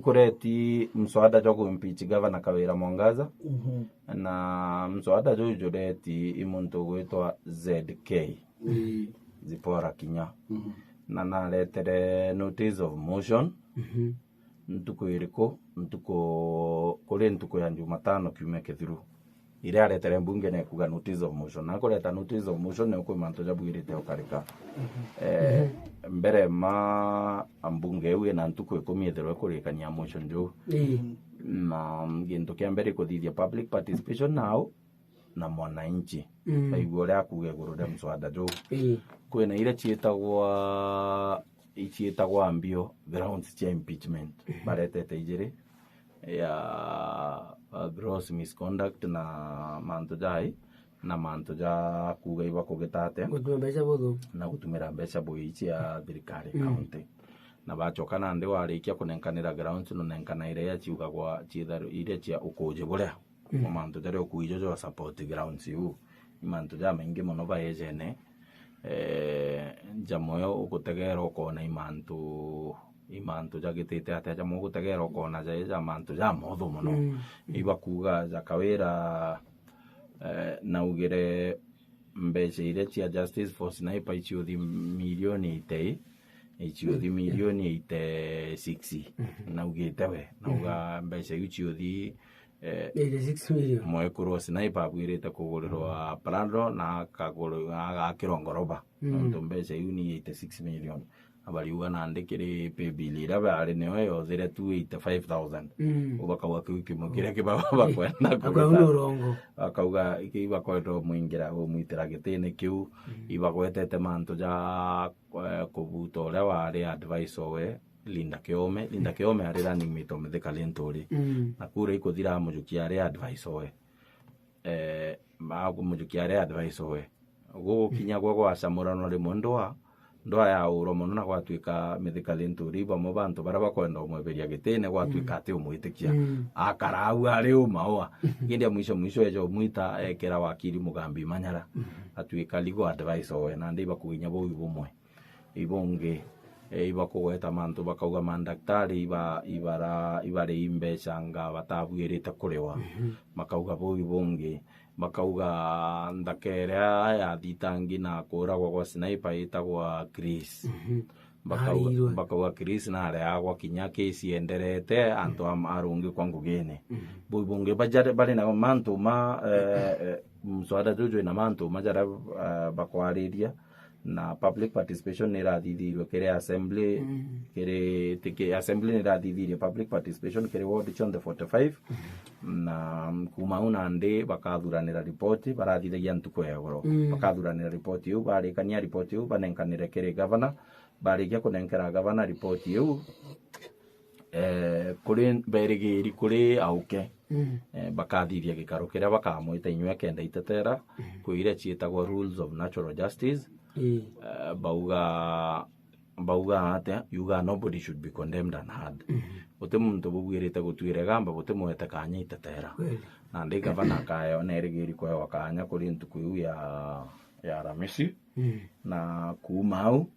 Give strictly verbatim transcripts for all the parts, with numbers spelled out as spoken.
Kureti mswada jwa ku impeach Governor Kawira Mwangaza, Mhm. na mswada juu jureti i muntu ugwitwa Z K, Ii. Zipporah Kinya. Mhm. Na naretere notice of motion. Mhm. Ntuku iriku? Ntuku, kuri ntuku ya Jumatano kiumia kithiru. Iria aretere mbunge na ikuga notice of motion. Na kureta notice of motion ni ukwi mantu jabwirite ukarika. Mhm. Eh, Mhm. mbere ma mbunge iu ina ntuku ikumi ithirwe ikurikania motion juu. Ii. Na gintu kia mbere ikuthithia public participation nau na mwananchi. Mm. Baigua uria akuga iguru ria mswada juu. Ii. Kwina iria ciitagwa, iciitagwa mbio grounds cia impeachment. Mhm. Baretete ijiri ya, uh, gross misconduct na mantu jai, na mantu ja kuga ibakugita atia. Gutuma mbeca buthu. Na gutumira mbeca bui cia thirikari Mm. county. Na bachoka nandi warikia kunenkanira grounds, nunenkana iria ciugagwa ciitharu-, iria cia ukuji buria. Mm. Mantu jaria ukuijo jwa support grounds iu. Ni mantu jamaingi mono baejene. Eh, jamwe ugutegera ukona imantu, imantu jagitite atia, jamwe ugutegera ukona ja, ja mantu jamotho mono. Mm. Ibakuga ja Kawira, eh, naugire mbeca iria cia Justice for Sniper iciuthi milioni eighty, iciuthi Mm. milioni eighty-six. Mm. Naugite we, nauga Mm. mbeca iu ciuthi, eh, eighty-six million. Mwekuru wa Sniper abwirite kugurirwa Prado na akaguru-, na agakirwa ngoroba. Mm. Nontu mbeca iu ni eighty-six million. Na bariuga nandi kiri paybill iria bari niyo yothire tu eighty-five thousand. Mm. Ubakauga kiu kimwe kiria kiba-, bakwenda Akauga kugita. Ni urongo. Akauga kiu bakwenda umwingira, umwitira gitini kiu. Mm. Ibagwetete mantu ja, eh, kubuta uria wari advisor we, Linda Kiome. Linda Mm. Kiome ari running mate o Mithika Linturi. Mm. Na kura ikuthira amujukia ari advisor we. Eh, ma-, amujukia ari advisor we. Gugukinya gwa gwacamuranwa rimwe ndwa, ndwa yaurwa mono na gwatuika Mithika Linturi bamwe bantu baria bakwenda umweberia gitine gwatuika Mm. ati umwitikia. Mm. Akara au ari umaua. Indi a mwisho mwisho eja umwita ekera wakiri Mugambi Manyara. Mm. Atuika legal advisor we, nandi ibakuginya buu bumwe. Ibungi, eh, ibakugweta mantu bakauga mandaktari iba-, ibara-, ibari mbeca nga batabwirite kuriwa. Mhm. Bakauga buu ibungi, bakauga nthaka iria yathitangi na kuuragwa gwa Sniper itagwa Chris. Mhm. Bakauga, Ariirwe. Bakauga Chris nareagwa kinya kesi ienderete antu am-, arungikwa ngugine. Mhm. Buu ibungi bajare-, bari na mantu ma, eh, eh, mswada juju ina mantu ma jaria, eh, bakwariria. Na public participation ni irathithirwe kiri assembly, Mm. kiri, tiki, assembly ni irathithirie public participation kiri ward cionthe forty-five. Mm. Na kuma au nandi bakathuranira ripoti, barathithagia ntuku ya igoro. Mm. Bakathuranira ripoti iu, barikania ripoti iu, banenkanire kiri gavana. Barikia kunenkera gavana ripoti iu, eh, kuri berigiri kuri auke, Mm. eh, bakathithia gikaro kiria bakamwita inywe kenda itetera, Mm. kwi iria ciitagwa rules of natural justice. Ii. Eh, bauga, bauga atia? Yuga nobody should be condemned unheard. Mm. Guti muntu bubwirite gutuire gamba, buti mwete kanya itetera. Kweli. Nandi gavana akaewa, nerigiri kwewa kanya kuri ntuku iu ya, ya Aramisi. Mm. Na kuma au,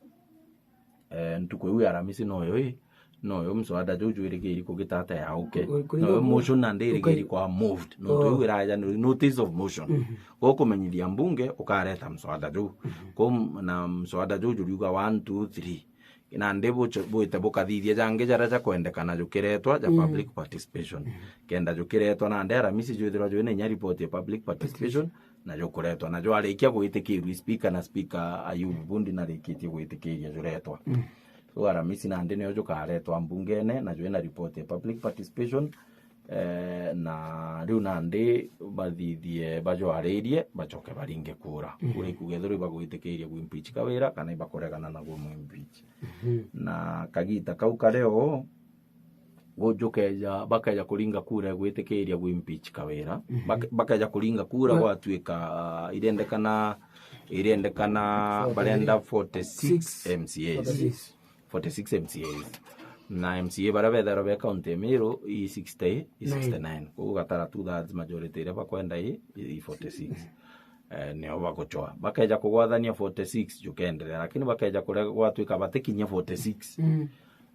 eh, ntuku iu ya Aramisi noyo i, noyo mswada juu jwirigiri kugita ata yauke. Ku-, ku-, Noyo ku-, motion nandi irigiri ukai- kwa moved. Nontu Oh. iu iraja ni notice of motion. Mhm. Gukumenyithia mbunge ukareta mswada juu. Mhm. Kum-, na mswada juu juriuga one, two, three. Nandi bucho-, bwite bukathithia jangi jaria jakwendekana jukiretwa ja Mm. public participation. Mhm. Kenda jukiretwa nandi Aramisi jwithirwa jwina inya report ya public participation. Na jukuretwa, na jwarikia gwitikirua speaker, na speaker Ayubu Bundi narikitie gwitikiria juretwa. Mm. So Aramisi nandi nio jukaretwa mbungene, na jwina report ya public participation, eh, na riu nandi bathithie bajwaririe, bacoke baringe kura. Mhm. Kura ikuga ethirwa ibagwitikiria gwimpeach Kawira, kana ibakuregana na gwimpeach. Mhm. Na kagita kau kari o, Gu-, jukeja, bakeja kuringa kura ya gwitikiria gwimpeach Kawira. Mhm. Bak-, bakeja kuringa kura Ba- gwatuika, ah, irendekana, irendekana Forty-three. Barenda forty-six Six. M C As. Forty-six. Forty-six M C As. Na M C A baria bethairwa be county ya Meru i sixty, i Nine. sixty-nine. Koguo gatara two thirds majority iria bakwenda i, i forty-six. Eh, nio baguchoa. Bakeja kugwathania forty-six, jukenderea. Lakini bakeja kuria gwatuika batikinyia forty-six. Mm.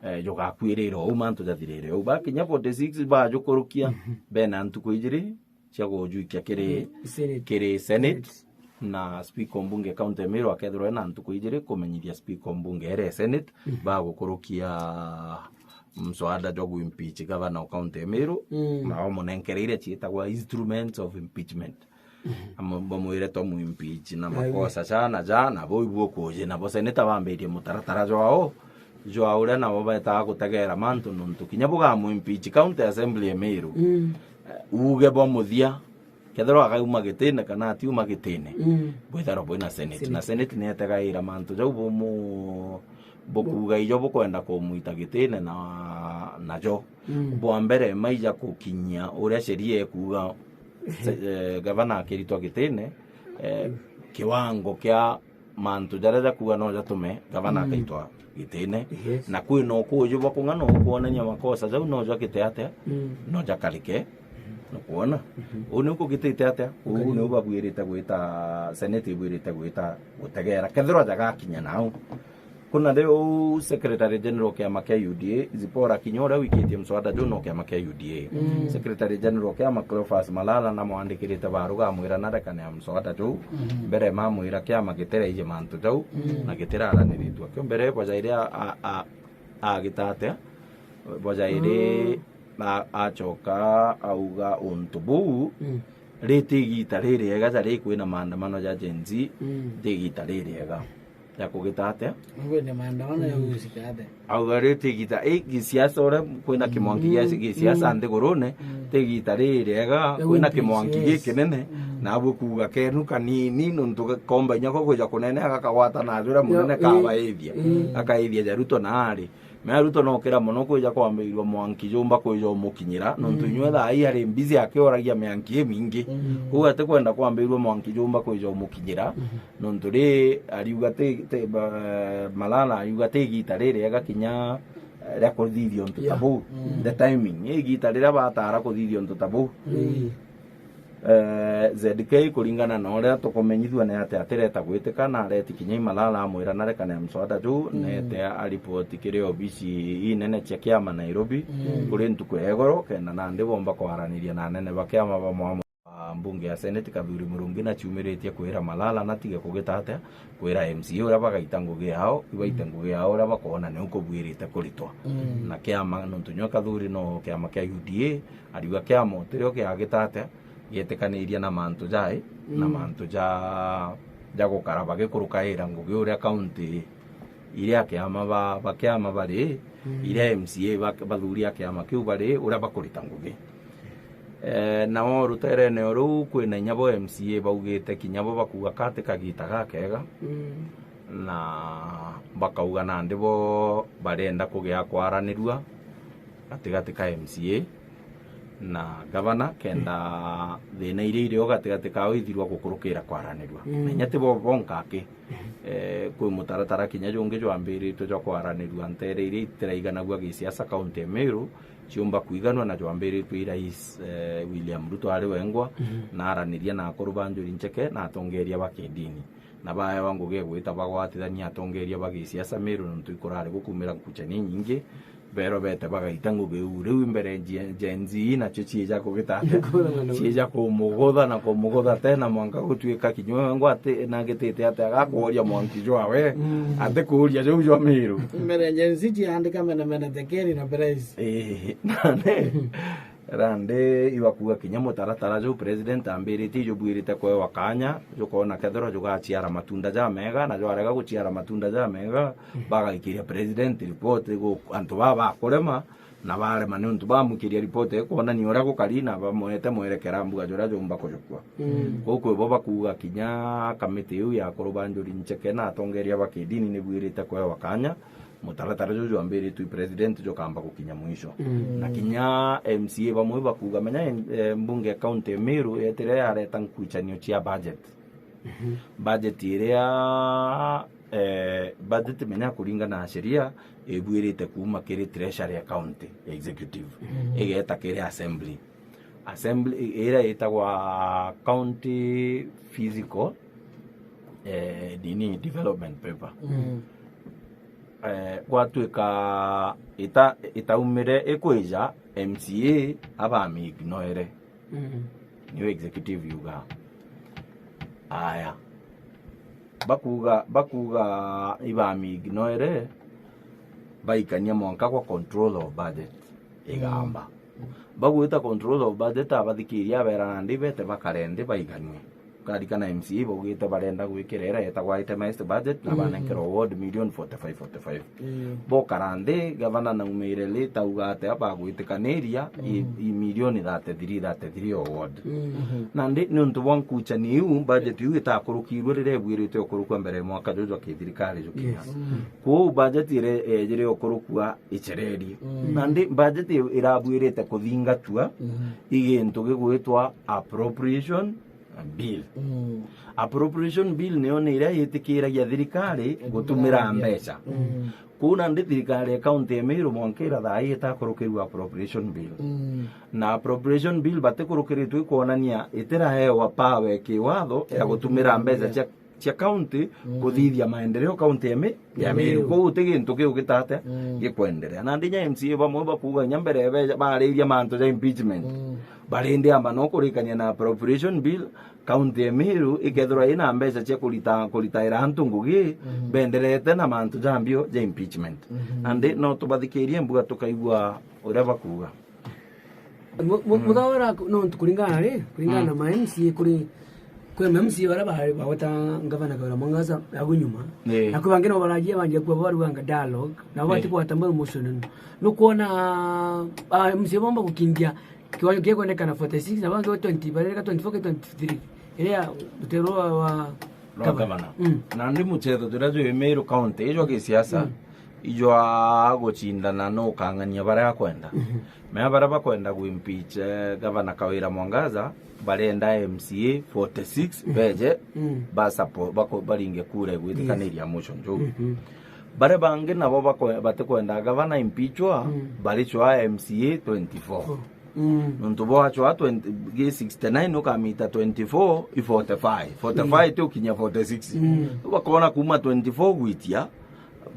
eh, jugakwirira uu, mantu jathirire uu. Bakinya forty six bajukurukia, bena ntuku ijiri cia gujwikia kiri, Senate. Kiri Senate. Senate. Na speaker o mbunge county ya Meru akethirwa ena ntuku ijiri kumenyithia speaker o mbunge ere Senate, bagukurukia mswada jwa gwimpeach gavana o county ya Meru, na bamunenkereire ciitagwa instruments of impeachment. Amo-, bamwire, "Twamwimpeach na makosa ja na ja, na buu ibu ukuji." Nabo seneta bambirie mutaratara jwao, jwa uria nabo beetaga gutegeera mantu, nontu kinya bugamwimpeach county assembly ya Meru, eh, uuge bwa muthia, kethirwa akauma gitine kana atiuma gitine, bwitharwa bwina senate. Na senate nietegaira mantu jau bumu-, bukuuga ijo bukwenda kumwita gitine na, najo. Bwa mbere, maija kukinyia uria sheria ikuuga, se-, eh, gavana akiritwa gitine, eh, kiwango kia mantu jaria jakuuga no jatume gavana akaitwa gitine. Yes. Na kwina ukuuji bwa kung'ana ukwonania makosa jau no jakite atia, no jakarike. Nukwona? Uu niu kugitite atia? Uu niu babwirite gwita, senate ibwirite gwita gutegeera kethirwa jagakinya nau. Kuna riu Secretary General kiama kia U D A, Zipporah Kinyua, uria wikitie mswada juu no kiama kia U D A. Secretary General kiama Cleophas Malala namwandikirite baruga amwira narekane na mswada juu. Mbere mamwira kiama gitiraiji mantu jau, na gitiraraniritue. Kio mbere bwajaire a, a, a, agita atia? Bwajaire a, acoka auga untu buu, riti igita ririega ja ri kwina maandamano ja Gen Z, ti igita ririega. Ya kugita atia? Kwina maandamano ya gusika atia? Auga riu ti igita, i gisiasa uria kwina kimwanki gia gisiasa nthigurune, ti igita ririega, kwina kimwanki gikinene, na abwe kuuga kenu kanini, nontu komba inya ko kwija kunene agakagwata na aria munene kabaithia, akaithia ja Ruto na ari. Mea Ruto no kira mono kwija kwambirirwa mwanki jumba kwija umukinyira, nontu inywe thaa ii ari mbizi akioragia mianki imingi. Uu atikwenda kwambirirwa mwanki jumba kwija umukinyira, nontu ri ariuga ti, ti, ba-, Malala ariuga ti igita ririega kinya, eh, ria kuthithia untu ta buu. The timing, ni igita riria batara kuthithia untu ta buu. Eh, Z K kuringana na uria tukumenyithua ni ati atireta gwitika na areti kinya i Malala amwira narekane na mswada juu, nete aripoti kiri obisi inene cia kiama Nairobi kuri ntuku ya igoro, kenda nandi bomba kwaraniria na anene ba kiama bamwe bamwe. Wa mbunge ya Senate Kathuri Murungi naciumiritie kwira Malala natige kugita atia, kwira M C A uria bagaita ngugi yao, ibaite ngugi yao uria bakoona ni ukubuirite kuritwa. Na kiama, nontu nywe Kathuri no kiama kia U D A, ariuga kiama utirio kiagita atia, gietikaniria na mantu jai, na mantu ja, ja gukara bagikurukaira ngugi uria county iria kiama ba, ba kiama bari, iria M C A ba, bathuri a kiama kiu bari, uria bakurita ngugi. Eh, nao ruterene o ruu kwina inya bo M C A baugite kinya bo bakuuga kati kagita gakega, na bakauga nandi bo barenda kugia kwaranirua gatigati ka M C A na gavana, kenda thina iria irio gatigati kao ithirwa gukurukira kwaranirua. Na inya ti bo bonka aki, eh, kwi mutaratara kinya jungi jwambiritwe jwa kwaranirua ntere iria itiraiganagua gisiasa kaunti ya Meru, ciumba kwiganwa na jwambiritwe i Rais, eh, William Ruto ari wengwa, na araniria na akuru ba Njuri Ncheke na atongeria ba kidini. Na baewa ngugi ya gwita bagwatithania atongeria ba gisiasa Meru, nontu ikurari gukumira nkuchani inyingi, beerwa beete bagaita ngugi iu. Riu imbere Gen-, Gen Z nacio ciija kugita atia? Ciija kumugutha na kumugutha tena mwanka gutuika kinya we wengwa ati nagitite atia agakworia mwanki jwawe, atikuuria jau jwa Meru. Mbere Gen Z ciandika menemene tekeri na Bryce. Ii, nandi, nandi ibakuuga kinya mutaratara juu president ambiritie ijubwirite kwewa kanya jukoona kethirwa jugaciara matunda jamega, na jwarega guciara matunda jamega, bagaikiria president report gu-, antu baa bakurema, na barema niuntu bamukiria report ikwonania uria gukari, na bamwete mwerekera mbuga juria jumba kujukua. Kuu kwibo bakuuga kinya kamiti iu ya akuru ba Njuri Ncheke na atongeria ba kidini nibwirite kwewa kanya, mutaratara juu jwambiritwe i president jukamba gukinya mwisho. Na kinya M C A bamwe bakuuga, menya, eh, mbunge ya county ya Meru yetire yareta nkuchanio cia budget. Budget iria, eh, budget menya kuringana na sheria ibwirite kuuma kiri treasury ya county executive, igeta kiri assembly. Assembly i-, iria itagwa county fiscal, eh, nini, development paper. Eh, gwatuika ita-, itaumire ikwija, M C A abamiignoere. Mm. Niyo executive yuga. Aya. Bakuga, bakuga ibamiignoere, baikania mwanka kwa control of budget igamba. Mm. Bagwita control of budget, abathikiria abera nandi bete bakare nthi baiganue. Ukarikana M C A baugite barenda gwikira ira yetagwa itemized budget na Mm. banenkerwa ward million forty-five, forty-five. Mm. Bokara nthi, gavana naumire late auga ati abagwitikaniria i, Mm. i milioni thirty-three, thirty-three o ward. Mm. Mhm. Nandi niuntu bwa nkuchani iu, budget iu itakurukirwe riria ibwirite ukurukwa mbere ya mwaka juju jwa kithirikari jukinya. Yes. Mm. Kwou budget ire yejire ukurukua ichererie. Mm. Nandi budget i-, irabuirite kuthingatua Mhm. i gintu gigwitwa appropriation bill. Mm. Appropriation bill niyo ni iria yitikiragia thirikari Gutumira gutumira mbeca. mbeca. Mm. Kuu nandi thirikari ya county ya Meru mwanka ira thaa ii itakurukirua appropriation bill. Mm. Na appropriation bill batikurukiritwe ikwonania itiraewa power ya kiwatho ya Mm. gutumira mbeca Yeah. cia, cia county Mm. kuthithia maendeleo county ya Me-, ya Ya Meru. Meru. Kwou ti gintu kiu gitate Mm. gikwenderea. Nandi nya M C A bamwe bakuuga nya mbere beja bariria mantu ja impeachment. Mm. Barindi amba no kurikania na appropriation bill, county ya Meru ikethirwa ina mbeca cia kurita, kuritaira antu ngugi, Mhm. benderete na mantu jambio ja impeachment. Mhm. Nandi no tubathikirie mbuga tukaigua uria bakuuga. Mu-, mu-, Mm. Muthawara ku-, nontu kuringana ri, kuringana Mm. na ma M C A kuri, kwi ma M C A baria ba-, bagweta ngavana Kawira Mwangaza agu nyuma. Ii. Na kwi bangi no barajia banjia kuwa baruganga dialogue, na bati Ii. kwata mbau motion. Nukwona, ah, M C A bomba gukingia kiwango kia kwendekana forty-six, na bangi twenty, bareka twenty-four ki twenty-three. Iria rutero rwa, rwa Rwa gavana. gavana. Mm. Nandi muchetho juria jwi Meru County, ijwa gisiasa, Mm. ijwa gucindana nu ukang'ania baria akwenda. Mhm. Mea baria bakwenda gwimpeach, eh, gavana Kawira Mwangaza, barenda M C A forty-six Mhm. beje, Mm. basapo-, bako-, baringe kura igwitikaniria Yes. motion juu. Mhm. Baria bangi nabo bakwe-, batikwenda gavana impeachwa, Mm. bari chwa M C A twenty-four. Oh. Mm. Nontu bwachwa twenty, gi sixty-nine ukamita twenty-four, i forty-five. Forty-five Mm. ti ukinya forty-six. Mm. Bakona kuma twenty-four gwitia,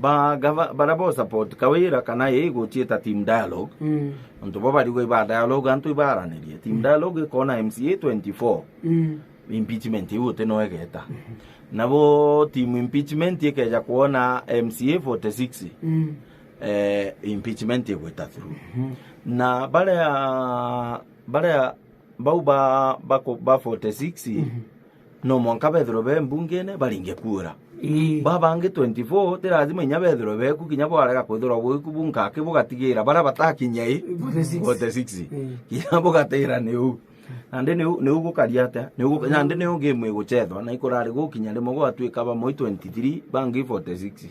ba gava-, baria bo support Kawira kana ii guchiita team dialogue. Mm. Nontu bo bariuga iba dialogue, antu ibaranirie. Team Mm. dialogue ikona M C A twenty-four. Mm. Impeachment iu uti no igeta. Mhm. Nabo team impeachment ikeja kwona M C A forty-six. Mm. Eh, impeachment igwita through. Mhm. Na baria, baria bau ba, ba, ba forty-six, Mhm. no mwanka bethirwe be mbungene baringe kura. Ii. Ba bangi twenty-four, ti lazima inya bethirwe beku, kinya bwarega kwithirwa gwiku bunkaki bugatigira baria batakinya i Forty-six. forty-six. Ii. Kinya bugatira ni u. Nandi niu, niu gukari atia? Niu gu-, nandi niu game iguchethwa, na ikurari gukinya rimwe gwatuika bamwe i twenty-three, bangi i forty-six.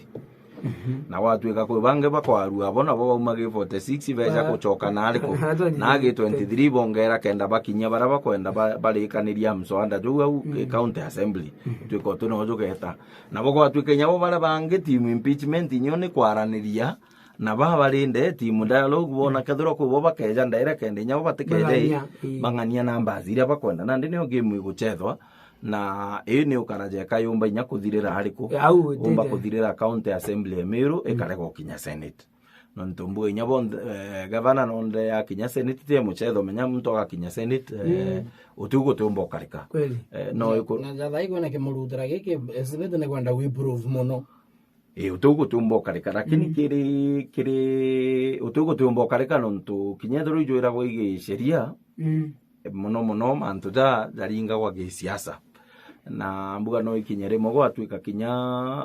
Mhm. Na gwatuika kwi bangi bakwarua abo, nabo bauma gi forty-six, beja Ba-, guchoka nari ku? Nari twenty-three. Nagi twenty-three bongera kenda bakinya baria bakwenda ba-, barikaniria mswada juu au Mm. county assembly. Mhm. Tuika utu no jugeta. Nabo gwatuika inya bo baria bangi team impeachment inyo ni kwaraniria, na baba barinde team dialogue, bona Mm. kethirwa kwi bo bakeja ndaira kenda inya bo batikeja i, Bang'ania, ii. bang'ania numbers iria bakwenda. Nandi niyo game iguchethwa, na ii ni ukaraja ikayumba inya kuthirira ariku? Au, umba itite. Kuthirira county assembly ya Meru, Mm. ikarega ukinya senate. Nontu mbuga inya bonthe, eh, gavana nonthe akinya senate, ti muchetho, menya muntu agakinya senate, eh, Mm. utiu gutiumba ukarika. Kweli. Eh, no Na, iku- na ja thaa ikwona kimurutira giki, esibete ni kwenda wi proof muno. Ii, utiu gutiumba ukarika, lakini Mm. kiri, kiri, utiu gutiumba ukarika nontu kinya ethirwa ijwiragwa igi sheria, Mm. muno muno mantu ja, jaringagwa gisiasa. Na mbuga no ikinye rimwe gwatuika kinya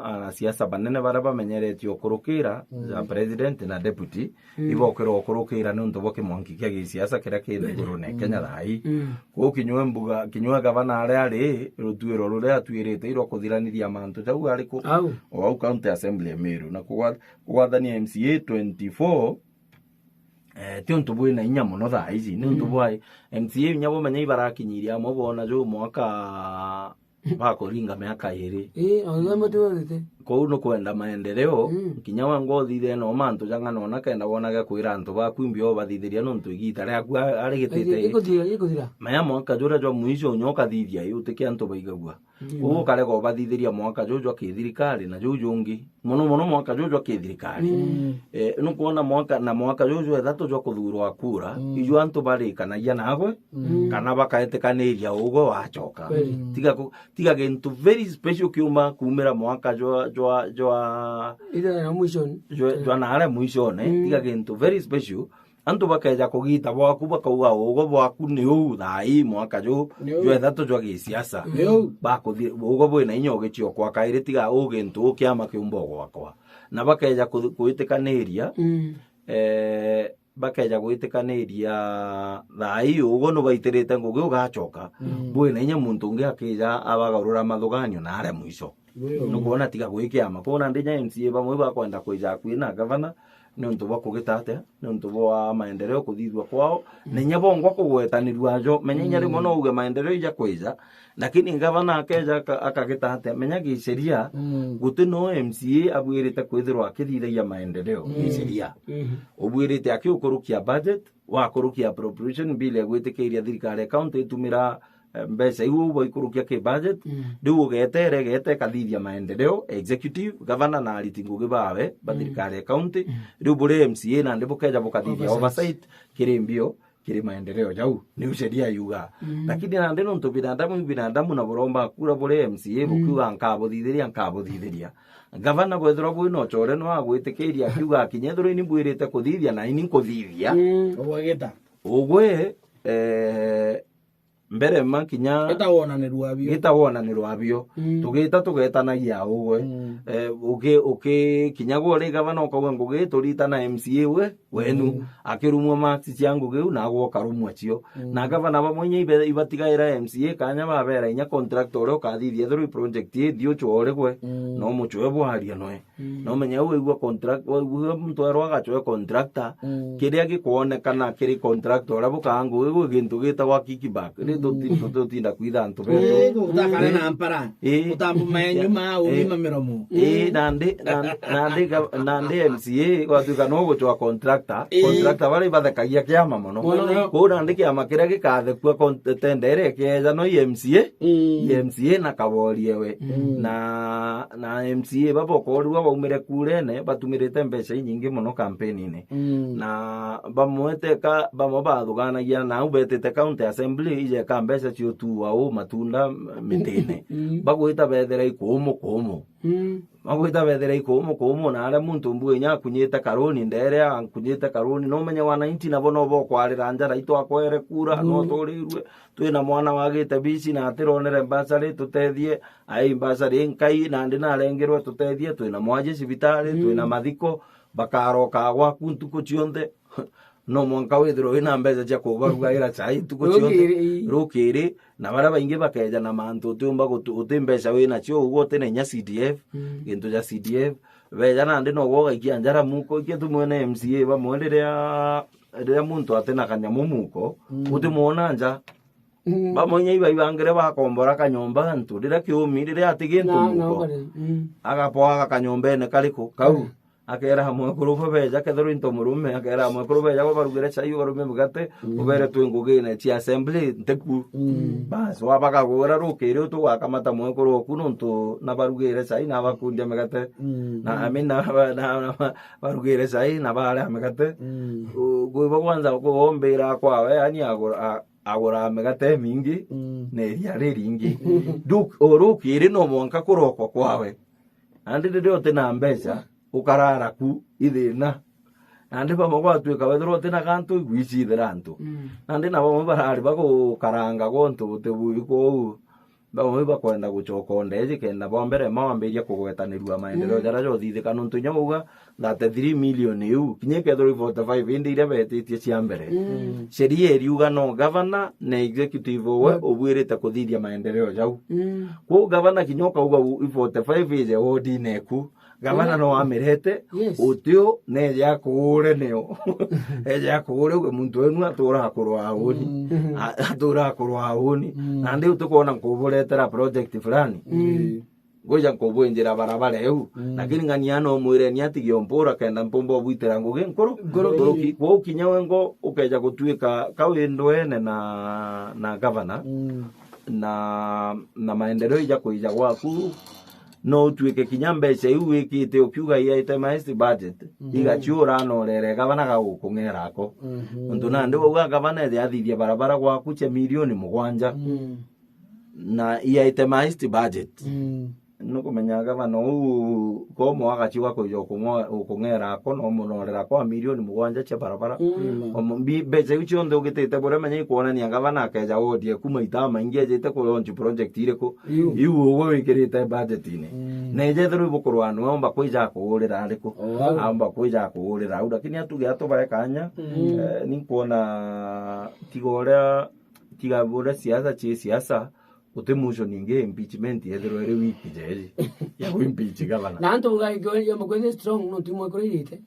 anasiasa banene baria bamenyeretie ukurukira, Mm. ja president na deputy, Mm. ibokira ukurukira niuntu bwa kimwanki kia gisiasa kiria ki nthigurune Mm. Kenya thaa ii. Mm. Kwou kinywe mbuga, kinywe gavana aria ari, rutuiro ruria atuirite irwa kuthiraniria mantu jau ariku? Au. O au county assembly ya Meru. Na kugwa-, kugwathania M C A twenty-four, eh, ti untu bwina inya muno thaa ici. Ni untu Mm. bwa M C A inya bumenya ibarakinyiria amwe bona ju mwaka Bakuringa miaka iri. Ii, o iwe matuurite. Kou ni kwenda maendeleo, mm, kinya we ngothithie no mantu jang'ana ona kenda wonage kwira antu baku imbi obathithiria nontu igita riaku a-, arigitite. Ikuthira, ikuthira. Maya mwaka juria jwa mwisho unya ukathithia ii utike antu baigagua. Mm. Kou ukarega ubathithiria mwaka juju jwa kithirikari na juu jungi. Mono mono mwaka juju jwa kithirikari. Mm. Eh, nukwona mwaka, na mwaka juju jwa ithatu jwa kuthurwa kura, mm, iju antu barikanagia nagwe, mm, kana bakaetikaniria ugwe wacoka. Kweli. Tiga ku-, tiga gintu very special kiuma kuumira mwaka jwa, jwa, jwa, ithira ya mwisho. Jwa, jwa naria mwishone, mm, tiga gintu very special. Antu bakeja kugita bwaku, bakauga, "Ugo bwaku ni uu thaa ii mwaka juu, ni uu, jwa ithatu jwa gisiasa." Ni uu. Bakuthi-, ugo bwina inya ugicio kwa kairi, tiga uu gintu uu kiama kiumba gwakwa. Na bakeja kuthi-, gwitikaniria, mm, eh, bakeja gwitikaniria thaa ii ugo nubaitirite ngugi ugacoka. Mm. Bwina inya muntu ungi akija abagarura mathuganio na aria mwisho. Nukwona tiga gwi kiama. Kwou nandi inya M C A bamwe bakwenda kwija akui na gavana, niuntu bwa kugita atia? Niuntu bwa maendeleo kuthithua kwao. Mm. Na inya bongwa kugwetanirua ajo. Menya inya rimwe, mm, no uge maendeleo ija kwija, lakini gavana akeja aka-, akagita atia? Menya gisheria, mm, guti no M C A abwirite kwithirwa akithithagia maendeleo, mm, gisheria. Mm. Ubwirite akiukurukia budget, wakurukia appropriation bill ya gwitikiria thirikari ya county itumira, eh, mbeca iu uu baikurukia ki budget, mm, riu ugetere, igete ikathithia maendeleo, executive, gavana na ariti ngugi bawe ba, mm, thirikari ya county, mm, riu buri M C A nandi bukeja bukathithia oversight, oversight kiri mbio, kiri maendeleo jau, niu sheria yuga. Mm. Lakini nandi nontu binadamu i binadamu na buromba kura buri M C A, mm, bukiuga, "Nkabuthithiria, nkabuthithiria." Gavana bwethirwa bwina ucore no agwitikiria akiuga, "Kinya ethirwa ini mbwirite kuthithia, na ini nkuthithia." Mm. Ugwita. Ugwe, eh, mbere ma kinya gita wonanirwa abio. Gita wonanirwa abio. Mm. Tugita tugetanagia ugwe. Mm. Eh, uki-, uki-, kinya gwe uri gavana ukauga, "Ngugi turitana M C A we, wenu." Mm. Akirumwa marks cia ngugi iu, nagwe ukarumwa cio. Mm. Na gavana bamwe inya ibe-, ibatigaira M C A kanya babera inya contractor uria ukathithia ethirwa i project ii thiu ucworigwe, mm, no mucwe bwaria nwe. Mm. No menya u waigua contract-, waigua muntu erwa agacwe contractor, mm, kiria gikwonekana kiri contractor uria bukaa ngugi gwi gintu gitagwa kickback. Ni tuti-, mm, tuti-, tutinda kwitha antu betu. Eh, gutakare na mpara. Eh. Gutambu maenyu ma, eh, ugima miromo. Eh, nandi, nandi, nandi ga-, nandi M C A gwatuika no gucwa contractor. Eh. Contractor baria ibathekagia kiama mono. Mono. Kwou nandi kiama kiria gikathekua con-, tender iria ikeeja no i M C A. Mm. I M C A na Kabori ewe. Mm. Na, na M C A baba ukorirwa baumire kurene, batumirite mbeca inyingi mono kampeni-ini. Mm. Na bamwe teka, bamwe bathuganagia na au betite county assembly ijeka mbeca cio tu au matunda mitine. Mm. Bagwita bethira ikumu kumu. Mm. Bagwita bethira ikumu kumu na aria muntu mbu inya akunyite karuni, ndere ankunyite karuni. No menye wananchi nabo no bokwarira njara itwakwere kura, no, mm, turirwe. Twina mwana wagite bici na atironere mbacari, tutethie. Ai, mbacari nkai, nandi narengerwe, tutethie. Twina mwaji cibitari, mm, twina mathiko, bakaroka gwaku ntuku cionthe. No mwanka withirwe wina mbeca cia kubarugaira chai ntuku cionthe. Rukiri, ii. Rukiri, na baria baingi bakeja na mantu utiumba gutu-, uti mbeca winacio, uguo utina inya C D F, mm, gintu ja C D F. Beja nandi no gwe ugaikia njara muko, ikia tu mwene M C A bamwe riria, riria muntu atina kanyamu muko, mm, utimwona nja. Mm. Bamwe inya ibaibangire bakombora kanyomba antu, riria kiumi, riria ati gintu muko. Na, na ukari, mm. Agapoaga kanyombene kariku, kau. Mm. Akera mwekuru bo beja, kethirwa into murume, akera mwekuru beja, ubarugire chai, ubarume mugate, mm, ubere twi ngugine cia assembly, ntiku. Mm. Bas, wabagagura rukiri utu gwakamata mwekuru oku nontu nabarugire chai, nabakundia migate. Mm. Na, I mean, na, na, na, barugire chai, na baria migate. Mm. U-, kwibo kwanza kuombira kwawe, yani agura, a-, agura migate mingi, mm, na iria riringi. Ndu-, o rukiri no mwanka kurokwa kwawe. Nandi riria uti na mbeca, ukarara ku ithina. Nandi bamwe gwatuika wethirwa uti na gantu, igwicithira antu. Mm. Nandi na bamwe barari bagukaranga gontu buti bui kwou. Bamwe bakwenda gucoka o ndeji kenda bwa mbere mawambiria kugwetanirua maendeleo, mm, jaria jothithika, nontu inya bauga thirty-three million iu, kinya ikethirwa i forty-five indi iria betitie cia mbere. Mm. Sheria iriuga no gavana na executive owe, mm, ubwirite kuthithia maendeleo jau. Mm. Kwou gavana kinya ukauga u-, i forty-five ije wodine eku, Gavana no amirete, yes, utio neje akuure nio. Eje akuure uge muntu wenu atuura akurwa auni. Mm. A-, atuura akurwa auni. Mm. Nandi utikwona nkuburetera project fulani. Mm. Ngwija nkubwinjira barabara iu. Mm. Lakini ng'ania no mwire ni atigie umpura kenda mpumba ubwitira ngugi nkuru. Nkuruki. Nkuruki. Kwou kinya we ngo ukeja gutuika ka wi ndwene na, na gavana. Mm. Na, na maendeleo ija kwija gwaku, no utuike kinya mbeca iu wikite ukiuga itemized budget, mhm, igaciura norere gavana gagukung'era ako. Mhm. Untu nandi wauga gavana eje athithie barabara gwaku cia milioni mugwanja. Mm. Na itemized budget. Mm. Nukumenya gavana uu komo agaciuga kwija ukung'o-, ukung'era ako no munorera kwa milioni mugwanja cia barabara. Mm. Omo-, mbi-, mbeca iu cionthe ugitite buria menya ikwonania gavana akeja wodi eku maita maingi ejite ku launch project iriku. Iu. Iu ugwe wikirite budgetine. Mm. Na ejethirwa ibukurwa niwe omba kwija akuurira ariku? Oh, wow. Aomba kwija akuurira au, lakini atuge atubae kanya. Mm. Eh, ninkwona tiga uria, tiga uria siasa ci siasa, guti motion ingi impeachment yethirwa iri wiki jeji ya ku impeach gavana. Na antu ugaikio yomba kwithirwa strong no timwe kuririte.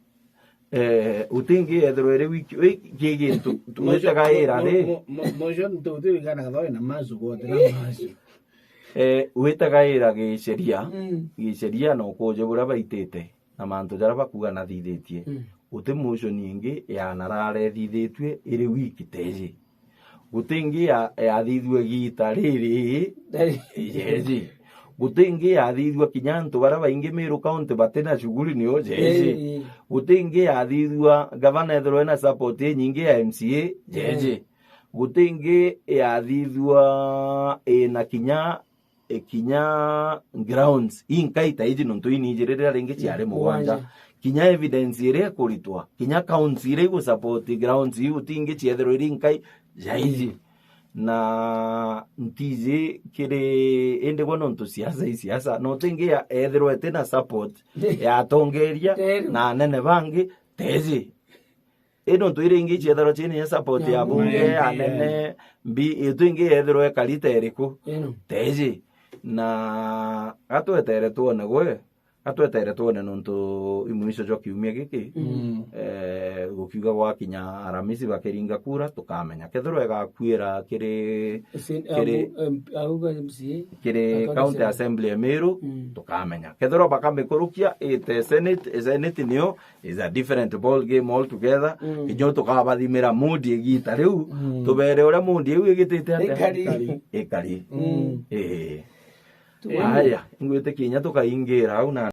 Eh, utingi ethirwa iri wiki, wi-, ki gintu, witagaira ri? Motion tu, tu, tu, kana gathoe na masu gwote na masu. Eh, witagaira giceria, mm, giceria na ukuje buria baitite, na mantu jaria bakuga nathithitie. Mm. Guti motion ingi ya nararethithitue iri wiki teji. Guti ingi ya, yathithue giita riri. Jeji. Guti ingi yathithua kinya antu baria baingi Meru County batina shughuli nio jeji. Eh. Guti ingi yathithua gavana ethirwa ena support inyingi ya M C A jeji. Eh. Guti ingi yathithua ina kinya, e, kinya grounds inkai ta iji nontu iniji riria ringi ciari mugwanja. Mugwanja. Kinya evidence iria ikuritwa, kinya counts iria igusupport grounds iu tingi ciethirwa iri nkai ja iji. Na ntiji kiri, indi gwe nontu siasa i siasa, no tingi ya, ethirwa itina support ya atongeria na anene bangi, teji. Ino ntu iria ingi ciethirwa ciina support ya bunge, anene, mbi, itu ingi yethirwa ikari ta iriku? Teji. Na gatwetere twone gwe, gatwetere twone nontu i mwisho jwa kiumia giki, mm, eh, gukiuga gwakinya Aramisi bakiringa kura, tukamenya. Kethirwa igakuira kiri, kiri, kiri County Assembly ya Meru, mm, tukamenya. Kethirwa bakamikurukia ite Senate, Senate niyo is a different ball game altogether. Mm. Kinya tukabathimira mood igiita riu, mm, tubere uria mood iu igitite atia? Ikari. Ikari. Mm. Ii. Aya, ingwitikia kinya tukaingira au na